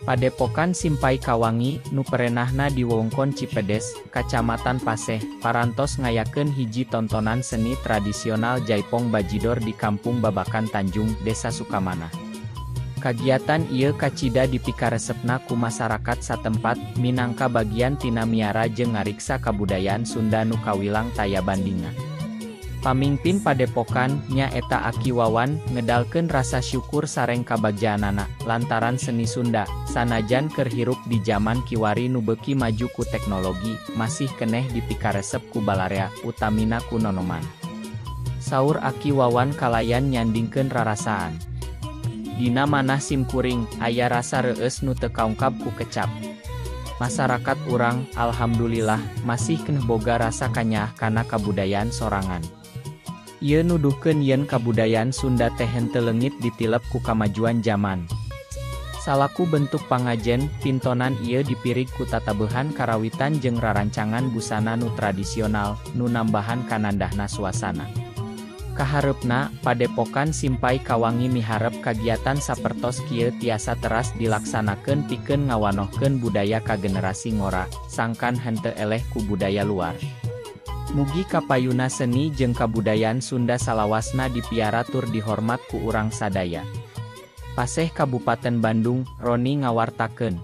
Padepokan Simpay Kawangi, nu perenahna di wewengkon Cipedes, Kacamatan Paseh, parantos ngayakeun hiji tontonan seni tradisional Jaipong Bajidor di Kampung Babakan Tanjung, Desa Sukamanah. Kagiatan ieu kacida dipikaresepna ku masarakat satempat, minangka bagian tina miara jeung ngariksa kabudayaan Sunda nu kawilang taya bandingna. Pamingpin padepokan, nyaeta Aki Wawan, ngedalkeun rasa syukur sareng kabagjaanana, lantaran seni Sunda, sanajan keur hirup di jaman kiwari nu beuki maju ku teknologi, masih keneh dipikaresep ku balarea, utamina ku nonoman. Saur Aki Wawan kalayan nyandingkeun rarasaan. Dina manah simkuring, aya rasa reueus nu teu kaungkap ku kecap. Masarakat urang, alhamdulillah, masih keneh boga rasa kanyaah kana kabudayaan sorangan. Ieu nuduhkeun yen kabudayaan Sunda teh henteu leungit ditilep ku kamajuan jaman. Salaku bentuk pangajen, pintonan ieu dipirig ku tatabehan karawitan jeung rarancangan busana nu tradisional, nu nambahan kanandahna suasana. Kahareupna, Padepokan Simpay Kawangi miharep kagiatan sapertos kieu tiasa teras dilaksanakeun pikeun ngawanohkeun budaya ka generasi ngora, sangkan henteu eleh ku budaya luar. Mugi kapayuna seni jeung kabudayaan Sunda salawasna dipiara tur dihormat ku urang sadaya. Paseh Kabupaten Bandung, Roni ngawartakeun.